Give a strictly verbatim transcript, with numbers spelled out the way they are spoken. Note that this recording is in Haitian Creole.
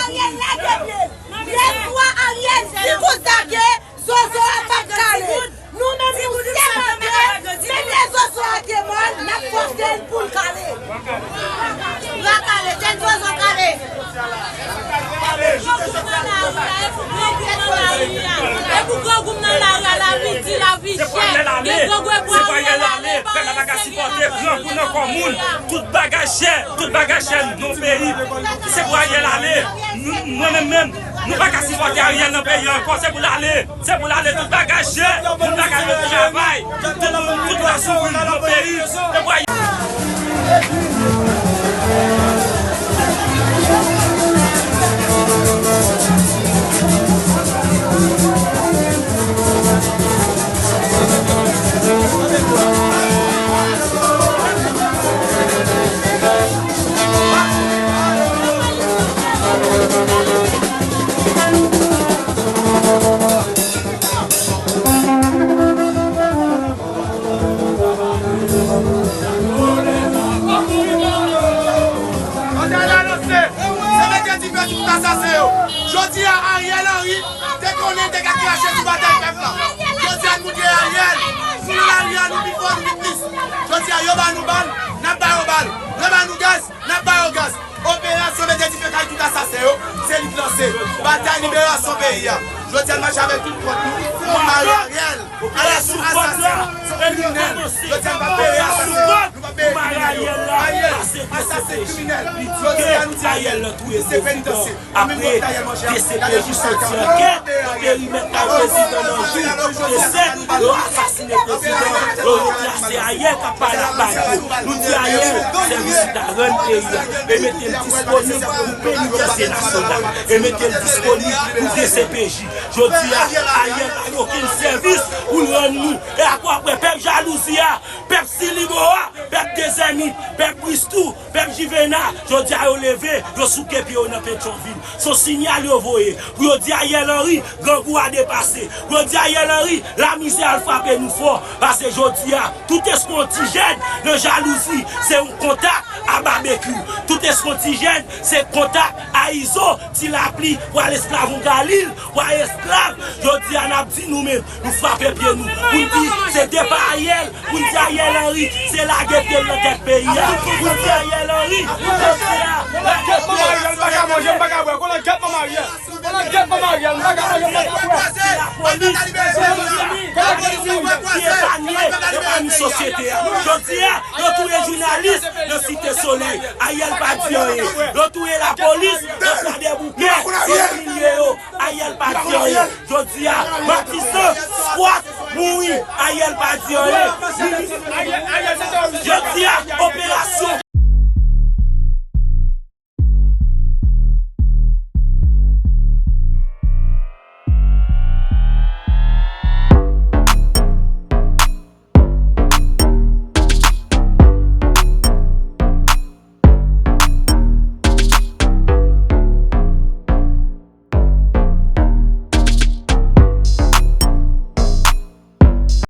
Ariel lage pye l. Lè swa Ariel di konsa ke zozo a p ap kale. Nou menm nou sèmante, menm lè zozo a te mòn, n ap fòse l pou l kale. E pou grangou nan lari a, lavi di, lavi chè. Gen grangou e pou Ariel ale, pèp la pa ka sipòte grangou nan kò moun. Tout bagay chè, tout bagay chè nan peyi. Se pou Ariel ale. Nou, mwen menm menm, nou pa ka sipòte Ariel nan peyi ankò. Se pou l ale. Se pou l ale, tout bagay chè. Moun pa ka jwenn travay. Tout moun, tout la soufri nan peyi. Se pou Ariel. Jodi a, Ariel anonse, se mete dife sou tout asasen yo. Jodi a, Ariel Henry te konnen te ka krache sou batay pèp la. Jodi a, n moutre Ariel, sou lari a, nou pi fò, nou pi plis. Jodi a, yo ba nou bal, n ap ba yo bal. Yo ba nou gaz, n ap ba yo gaz. Operasyon mete dife kay tout asasen yo, se li k lanse. Batay liberasyon peyi a. Jodi a, n mache avèk tout fòs nou pou mare Ariel. Asasen, asasen, kriminèl. Jodi a, n pa peye asasen. Nou pa peye kriminèl yo. Ariel, asasen, kriminèl. Jodi a, nou di Ariel, se penitansye. Apre D C P J soti ankèt nan perimèt kay prezidan nan jou de sèt, yo asasinen prezidan, yo replase Ariel k ap pale ak bandi. Nou di Ariel, se vizit a rann peyi a, e mete l disponib pou penitansye nasyonal, e mete l disponib pou D C P J. Jodi a, Ariel pa gen okenn sèvis pou l rann nou. E apre, apre pèp jalouzi a, pèp Silibo a, pèp Dezèmit, pèp Bristou, pèp Jivena, jodi a yo leve, yo souke pye yo nan Petyonvil. Se yon siyal yo voye pou yo di Ariel Henry, grangou a depase. Pou yo di Ariel Henry, lamizè al frape nou fò. Paske jodi a, tout espri yon ti jèn nan jalouzi, se yon kontak a Babekyou. Tout espri yon ti jèn, se kontak a Izo, Ti Lapli, pral esklav yon Galil, pral esklav. Jodi a, n ap di nou menm, nou frape pye nou. Pou n di, se depa Ariel, pou n di Ariel Henry, se lage pye l nan tèt peyi a. Pou n di Ariel Henry, jodi a, lage pye l. Ariel pa ka manje, m pa ka bwè. Konnen gèt manman Ariel. Konnen gèt manman Ariel, m pa ka manje, m pa ka bwè. Lapolis, lapolis, ki epanye, epanye sosyete a. Jodi a, yo touye jounalis nan Site Solèy. Ariel pa di anyen. Yo touye lapolis nan Kwadèboukè, yo imilye yo. Ariel pa di anyen. Jodi a, Matisan, Squat, mouri. Ariel pa di anyen. Jodi a, operasyon